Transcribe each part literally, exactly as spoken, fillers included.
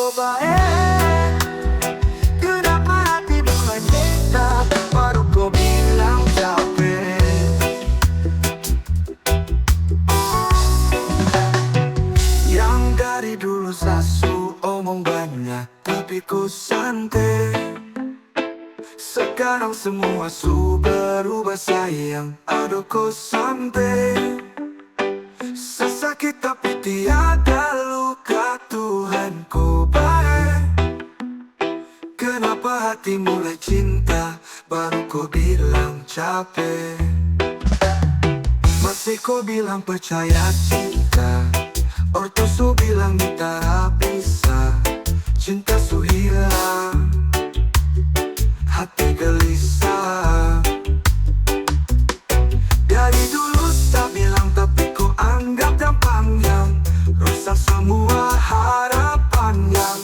Coba e, kenapa hati mulai cinta, baru ko bilang cape. Yang dari dulu sa su omong banya, tapi ko sante. Sekarang semua su berubah sayang, ado ko sante. Sasakit tapi tiada luka, Tuhan ko bae. Kenapa hati mulai cinta, baru ko bilang cape. Masih ko bilang percaya cinta. Ortu su bilang ni tara bisa. Cinta su hilang, hati gelisah. Dari dulu sa bilang tapi ko anggap gampang yang rusak samua harapan yang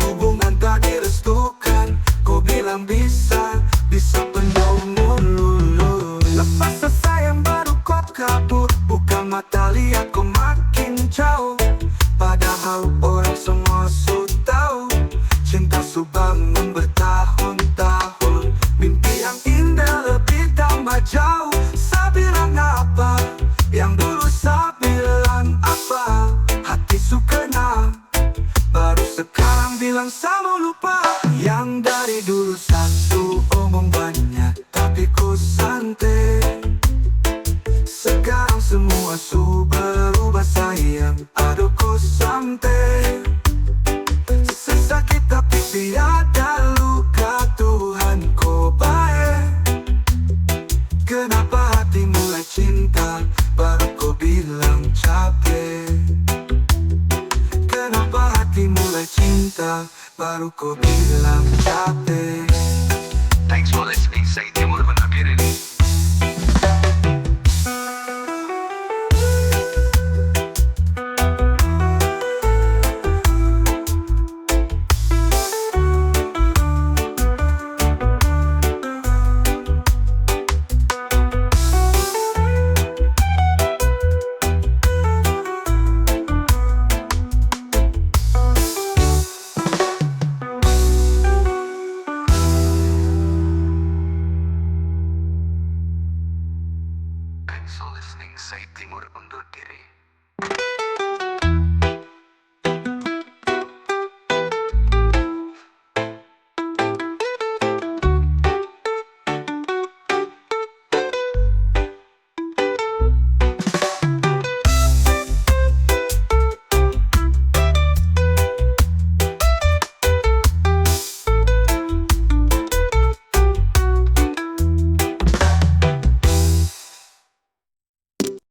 hubungan tak direstukan. Ko bilang bisa, bisa penuh mulu. Lepas sa sayang baru ko kabur, buka mata liat ko makin jauh. Padahal orang semua su tau, cinta su bangun bertahun-tahun. Mimpi yang indah lebih tambah jauh. Sa bilang apa? Yang dulu sa bilang apa? Hati su kena, baru sekarang bilang sa mau lupa. Yang dari dulu sa su omong banya, tapi ko sante. Sekarang semua su berubah sayang, ado ko sante. Sasakit tapi tiada luka, Tuhan ko bae. Kenapa hati mulai cinta, baru ko bilang cape. Kenapa hati mulai cinta, baru ko bilang cape. Thanks for listening, stay tuned for the